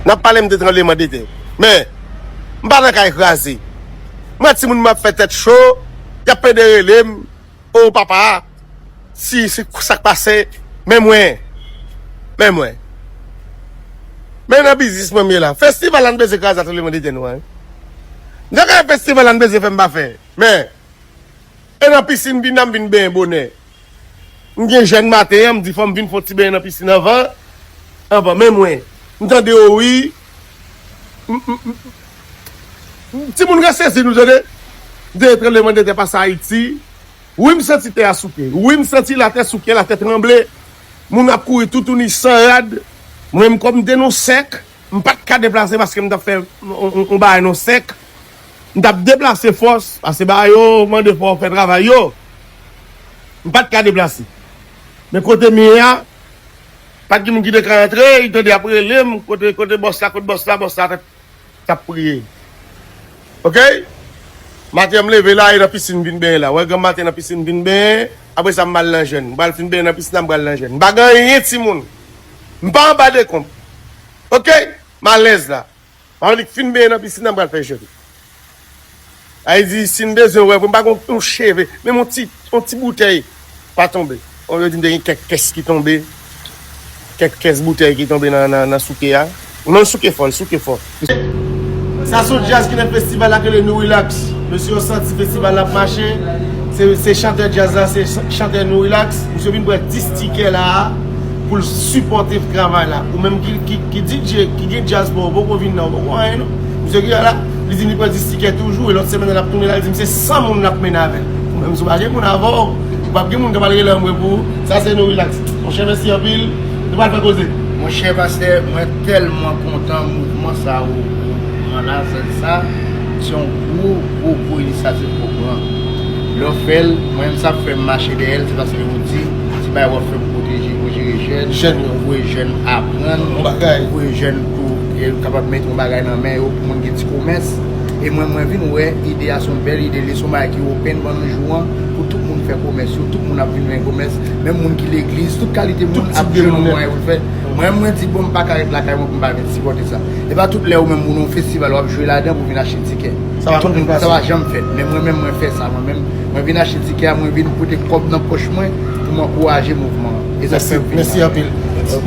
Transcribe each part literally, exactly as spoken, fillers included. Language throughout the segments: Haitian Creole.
N ap pale m de tranblemanntè. Men, m pa nan kay kraze. M wè timoun m ap fè tèt cho, y ap pede rele m, o papa, si se sa k pase, men mwen, men mwen. Men nan biznis mwen m ye la. Festival la n bezwen kraze ak tranblemanntè nou an. Nan kay festival la n bezwen fè m pa fè. Men, E nan pisin m vin la, m vin benyen bonè. M gen jèn maten an, m di fò m vin fè yon ti benyen nan pisin anvan. Anvan, men mwen, m tande yo ri. M, m, m, m, timoun ka sezi nou, tande. M tande tranblemanntè pase Ayiti. Wi, m santi tè a souke. Wi, m santi latè souke, latè tranble. Moun ap kouri toutouni san rad. Mwen, m kòm m te nan sèk. M pa t ka deplase paske m t ap fè yon, yon, yon bagay nan sèk. M t ap deplase fòs, paske bagay yo mande fò w fè travay yo. M pa t ka deplase. Men kote m ye a, pa t gen moun ki te ka antre, li tande y ap rele m, kote, kote bòs la, kote bòs la, bòs la t ap, t ap priye. Oke? Maten an m leve la, e nan pisin m vin benyen la. Wè granm maten nan pisin m vin benyen, apre sa m al nan jèn. M pral fin benyen nan pisin la, m pral nan jèn. M pa gen anyen timoun. M pa anba dekonb. Oke? M alèz la. Annik fin benyen nan pisin nan, m pral fè jèn. Sa vle di, si n bezwen wè, pou m pa gen yon cheve, menm yon ti, yon ti boutèy pa tonbe. Bon, yo di m te gen kèk kès ki tonbe, kèk kès boutèy ki tonbe nan, nan, nan souke a. Ou nan souke fò, l souke fò. Sa se yon djaz ki nan festival la ki rele Nou Relax. Mesye yo santi festival la ap mache. Se, se chantè djaz la, se ch-, chantè Nou Relax. Misye vin pran dis tikè la a pou l sipòte travay la. Ou menm ki, ki, ki D J, ki gen djaz pa w, ou poko vin nan, ou poko anyen non. Misye ki la, li di m li pran dis tikè toujou, e lòt semèn nan l ap tounen la, li di m se san moun l ap mennen avè l. Ou menm si w pa gen moun avè w, ou p ap gen moun k ap al rele anmwe pou ou. Sa se Nou Relax. Monchè, mèsi anpil. Nou pral fè koze. Monchè pastè, mwen tèlman kontan mouvman sa ou, ou pran la, sa, sa, se yon gwo, gwo, gwo inisyativ ou pran. Lè w fè l, mwen menm sa k fè m mache dèyè l, se paske ou di, ti bagay w ap fè pou pwoteje, pou jere jèn, jèn yo, pou voye jèn aprann, yon bagay, pou voye jèn pou, e, kapab mete yon bagay nan men yo, pou moun gen ti komès. E mwen, mwen vin wè ide a se yon bèl ide li, se yon bagay ki open pandan jou an, pou tout moun fè komès yo, tout moun ap vin fè komès, menm moun ki legliz, tout kalite moun ap jwenn yon mwayen pou l fè. Mwen, mwen di, bon, m pa ka ret lakay mwen pou m pa vin sipòte sa. E pa tout lè ou menm ou nan yon festival, w ap jwe ladan pou vin achte tikè. Sa pa janm fèt. Men mwen menm, mwen fè sa, mwen menm. Mwen vin achte tikè a, mwen vin pote kòb nan pòch mwen pou m ankouraje mouvman an. E sa k fè m vin la. Mèsi anpil.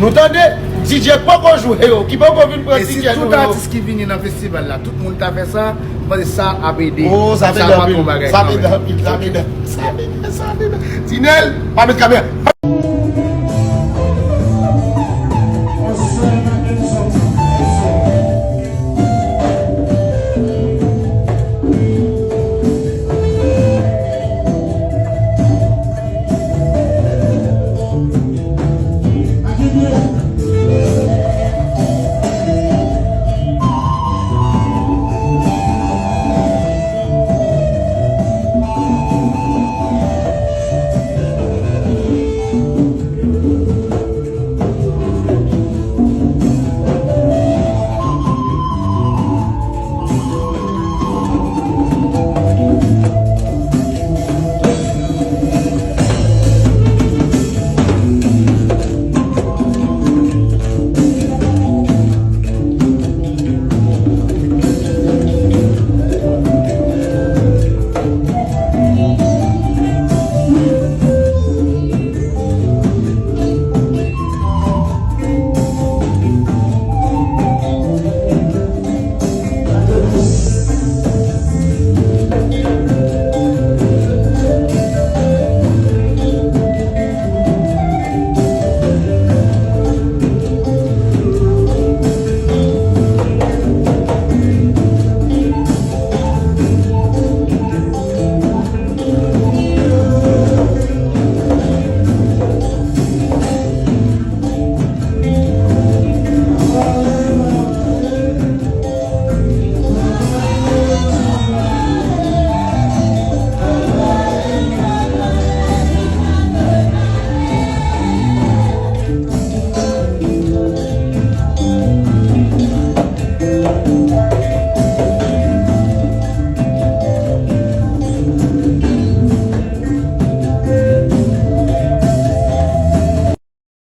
Nou tande, D J k poko jwe yo, ki poko vin pran tikè nou yo. E si tout atis ki vini nan festival la, tout moun ta fè sa, m panse sa ap ede. Oh, sa ap ede anpil. Sa ap ede anpil, sa ap ede anpil, sa ap ede, sa ap ede. Tinèl, pa met kamera.